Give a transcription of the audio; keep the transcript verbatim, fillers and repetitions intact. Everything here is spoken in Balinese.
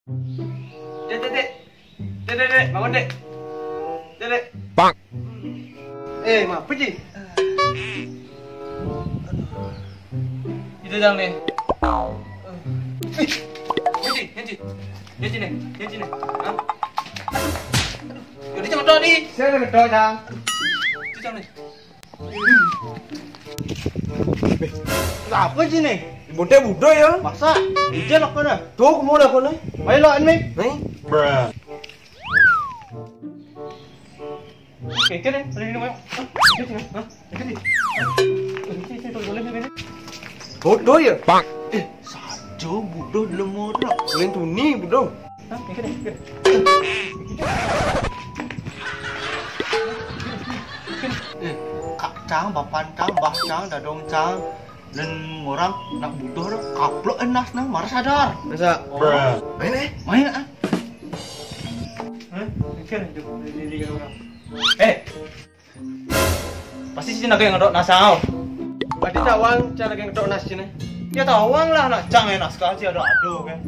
Dek, dek, dek. Dek, dek, dek, bangun, dek. Dek, dek. Bang. Eh, ma, pergi. Itu jang ni. Pergi, pergi. Pergi ni, pergi ni. Ha? Aduh. Jadi jangan doa ni. Saya nak doa, jang. Itu jang ni. Apa sih ni? Bonte budo ya. Masa? Ijal aku dah. Tuh, kamu dah kau ni. Ayo lah, ini. Ni? Bruh. Oke, oke deh. Boleh minum, ayo. Oke, oke. Hah? Oke, oke. Oke, oke, boleh, boleh. Bodoh ya? Bang. Eh, saja bodoh dalam orang. Lain tuni bodoh. Hah? Oke deh, oke. Eh, kak cang, bapan cang, bah cang, dadong cang. Dan orang nak butuh dah kaplok enas nang marah sadar. Masa? Oh. Main eh? Main ah. Hah? Mikir aja. Eh. Pasti si naga yang ngadok nasa. Berarti tawang cara yang ngadok nas sini. Ya tawang lah, nak cang enak sekali ada ado kan.